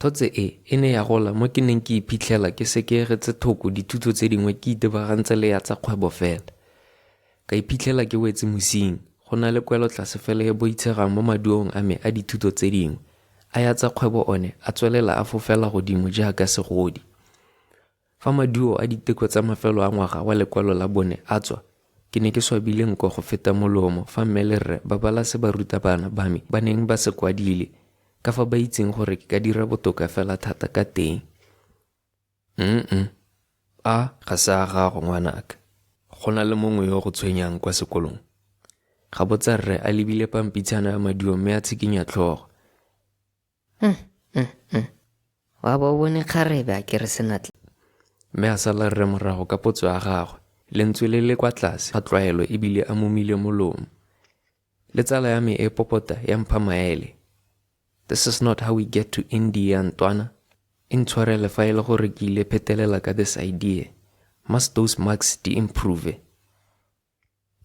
Thotse e, e ne ya gola mo ke neng ke iphitlhela ke sekeegetse thoko dithuto tse dingwe ke itebagantse le ya tsa kgwebo fela. Ka iphitlhela ke wetse mosing, go na le kwelotlase fela e boitshegang mo maduong a me a dithuto tse dingwe. A ya tsa kgwebo one a tswelela a fofela godimo jaaka segodi. Fa maduo a diteko tsa mafelo a ngwaga wa lekwalo la bone a tswa, ke ne ke swabile nko go feta molomo fa mme le rre ba bala se barutabana ba me ba neng ba se kwadile, ka fa ba itseng gore ke ka dira botoka fela thata ka teng. Mm-mm. A ga se a gago ngwanaka. Go na le mongwe yo o go tshwenyang kwa sekolong? Ga botsa rre a lebile pampitshana ya maduo mme a tshikinya tlhogo. Wa bo o bone kgarebe a ke re senatla. Mme a sala rre morago ka potso ya gagwe, lentswe le le kwa tlase ga tlwaelo e bile a momile molomo. Le tsala ya me e popota ya mpha maele. This is not how we get to India, ntwana. Intshwarele fa e le gore ke ile phetelela ka this idea. Must those marks di improve?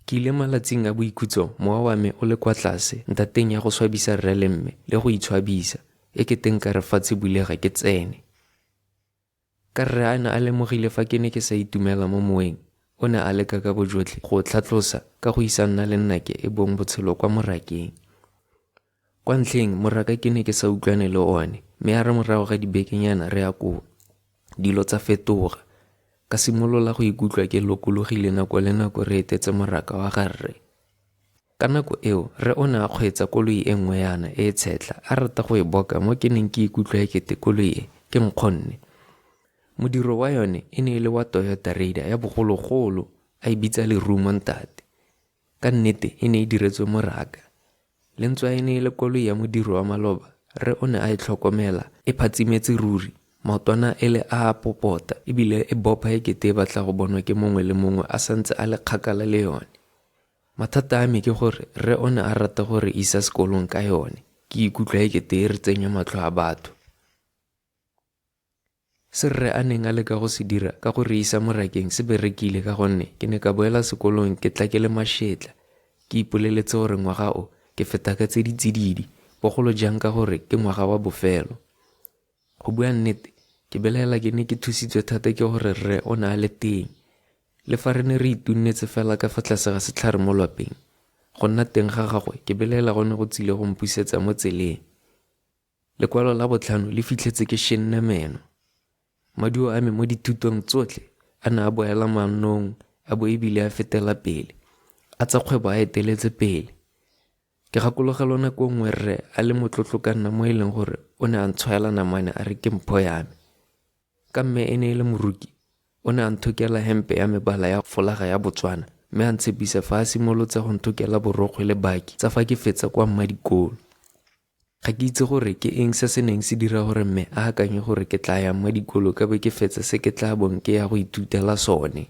Ke ile malatsing a boikhutso mowa wa me o le kwa tlase ntateng ya go swabisa rre le mme le go itshwabisa, e kete nkare fatshe bulega ke tsene. Ka rre a ne a lemogile fa ke ne ke sa itumela mo moweng, o ne a leka ka bojotlhe go tlhatlosa ka go isa nna le nnake e bong Botshelo kwa morakeng. Kwa ntlheng moraka ke ne ke sa utlwane le one, mme a re morago ga dibekenyana re ya koo, dilo tsa fetoga. Ka simolola go ikutlwa ke lokologile nako le nako re etetse moraka wa ga rre. Ka nako eo, rre o ne a kgweetsa koloi e nngwe yana e e tshetlha, a rata go e boka mo ke neng ke ikutlwa e kete koloi e ke nkgonne. Modiro wa yone e ne e le wa Toyota Raider ya bogologolo, a e bitsa lerumo ntate. Ka nnete e ne e diretswe moraka. Le ntswa e ne e le koloi ya modiro wa maloba, rre o ne a e tlhokomela e phatsimetse ruri, maotwana e le a a popota e bile e bopa e kete e batla go bonwa ke mongwe le mongwe a santse a le kgakala le yone. Mathata a me ke gore rre o ne a rata go re isa sekolong ka yone, ke ikutlwa e kete e re tsenya matlho a batho. Se rre a neng a leka go se dira ka go re isa morakeng se berekile ka gonne ke ne ka boela sekolong ke tla ke le mašetla, ke ipoleletse gore ngwaga o ke feta ka tse di tsididi, bogolo jang ka gore ke ngwaga wa bofelo. Go bua nnete, ke belaela ke ne ke thusitswe thata ke gore rre o ne a le teng. Le fa re ne re itunnetse fela ka fa tlase ga setlhare mo lwapeng, go nna teng ga gagwe ke belaela go ne go tsile go mpusetsa mo tseleng. Lekwalo la botlhano le fitlhetse ke shenne meno. Maduo a me mo dithutong tsotlhe a ne a boela mannong a bo ebile a fetela pele, a tsa kgwebo a eteletse pele. Ke gakologelwa nako nngwe rre a le motlotlo ka nna mo e leng gore o ne a ntshwaela namane a re ke mpho ya me. Ka mme e ne e le moroki, o ne a nthokela hempe ya mebala ya folaga ya Botswana mme a ntshepisa fa a simolotse go nthokela borokgwe le baki tsa fa ke fetsa kwa mmadikolo. Ga ke itse gore ke eng se se neng se dira gore mme a akanye gore ke tla ya mmadikolo ka be ke fetsa se ke tla bong ke ya go ithutela sone.